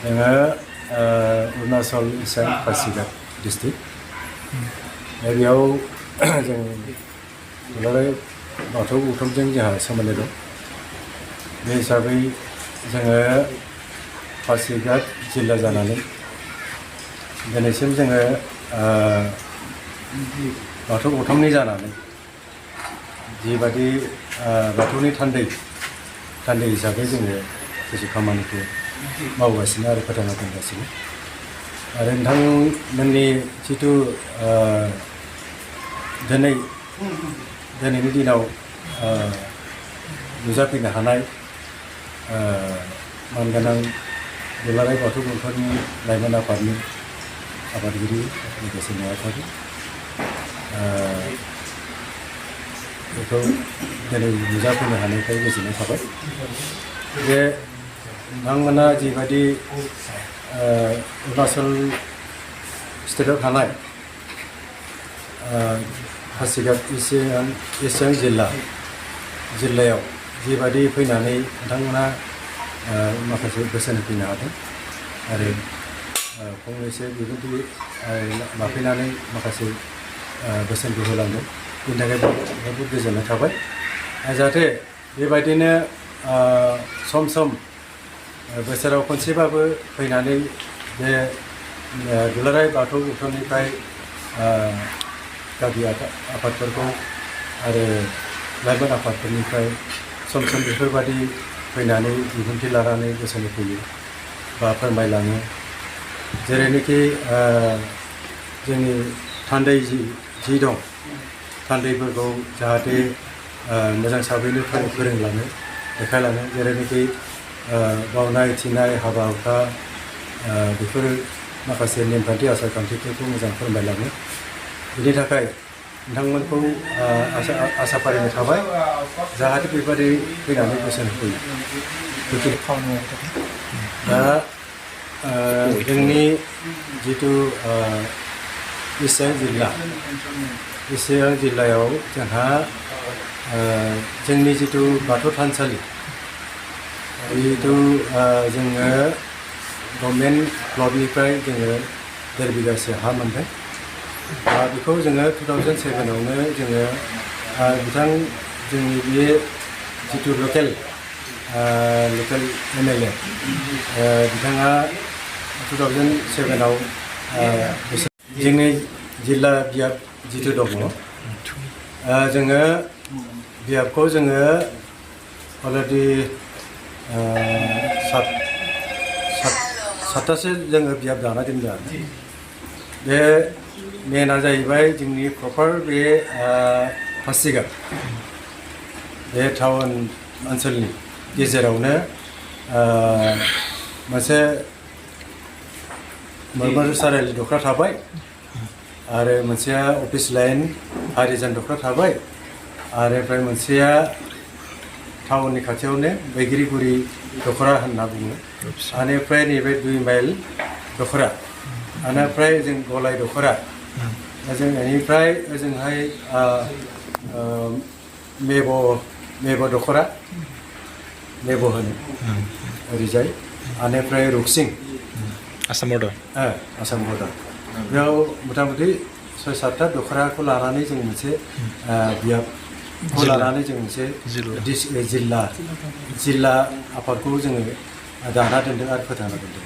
जोङो अरुणाचल इसां पासिघाट डिस्ट्रिक्ट बेयाव जों दुलाराय बाथौ गौथुमजों जोंहा सोमोन्दो दं। बे हिसाबै जोङो पासिघाट जिल्ला जानानै दिनैसिम जोङो बाथौ गौथुमनि जानानै जिबादि बाथौनि थान्दै हिसाबै जोङो गोसो खामानिखौ मावगासिनो आरो फोथांना दोनगासिनो। आरो नोंथांमोननि जिथु दिनैनि दिनाव नुजाफैनो हानाय मानगोनां दुलाराय बाथौ गौथुमनि लाइमोन आफादनि आफादगिरि लोगोसे नेहाथारि बेखौ दिनै नुजाफैनो हानायखाय गोजोननाय थाबाय। बे नोंथांमोना जिबायदि अरुणाचल स्टेटआव थानाय पासिघाट इसां जिल्लायाव जिबायदि फैनानै नोंथांमोना माखासे बोसोन होफैनो हादों आरो फंनैसो बिबुंथि लाफैनानै माखासे बोसोनखौ होलांदों, बेनि थाखाय बहुद गोजोननाय थाबाय। जाहाथे बेबायदिनो सम सम बोसोराव खनसेबाबो फैनानै बे दुलाराय बाथौ गौथुमनिफ्राय गागि आफादफोरखौ आरो लाइमोन आफादफोरनिफ्राय सम सम बेफोरबादि फैनानै बिबुंथि लानानै बोसोन होफैयो बा फोरमायलाङो। जेरैनोखि जोंनि थान्दै जि दं, थान्दैफोरखौ जाहाथे मोजां साबैनो फोरोंलाङो, देखायलाङो। जेरैनोखि बावनाय थिनाय हाबा हुखा बेफोर माखासे नेमखान्थि आसार खान्थिफोरखौ मोजां फोरमायलाङो। बिनि थाखाय नोंथांमोनखौ आसा फारिनाय थाबाय जाहाथे बेबादि फैनानै बोसोन होफैयो। दा जोंनि जिथु इसां जिल्लायाव जोंहा जोंनि जिथु बाथौ थानसालि जिहेतु जोङो गभर्नमेन्ट प्लटनिफ्राय जोङो 1.5 बिगासो हा मोनदों। बेखौ जोङो 2007आवनो जोङो जोंनि बे जिथु लकेल MLA बिथाङा 2007आव जोंनि जिल्ला बियाब जिथु दङ, जोङो बियाबखौ जोङो अलरेडि 7थासो जोङो बियाब दाना दोनदों। बे मेना जाहैबाय जोंनि प्रपार बे पासिघाट बे टाउन ओनसोलनि गेजेरावनो मोनसे मरमार सारायलि दख्रा थाबाय आरो मोनसेया अफिस लाइन हारिजान दख्रा थाबाय आरो ओमफ्राय मोनसेया टाउननि खाथियावनो बैग्रिगुरि दखरा होनना बुङो। बेनिफ्राय नैबे 2 माइल दखरा, बेनिफ्राय जों गलाय दखरा, जों बेनिफ्राय ओजोंहाय मेब दखरा, मेब होनो ओरैजाय, बेनिफ्राय रुक्सिं आसाम बर्डार बेयाव मथा मथि 6-7था दखराखौ लानानै जों मोनसे बियाबखौ लानानै जों मोनसे जिल्ला आफादखौ जोङो दाना दोनदों आरो फोथांना दोनदों।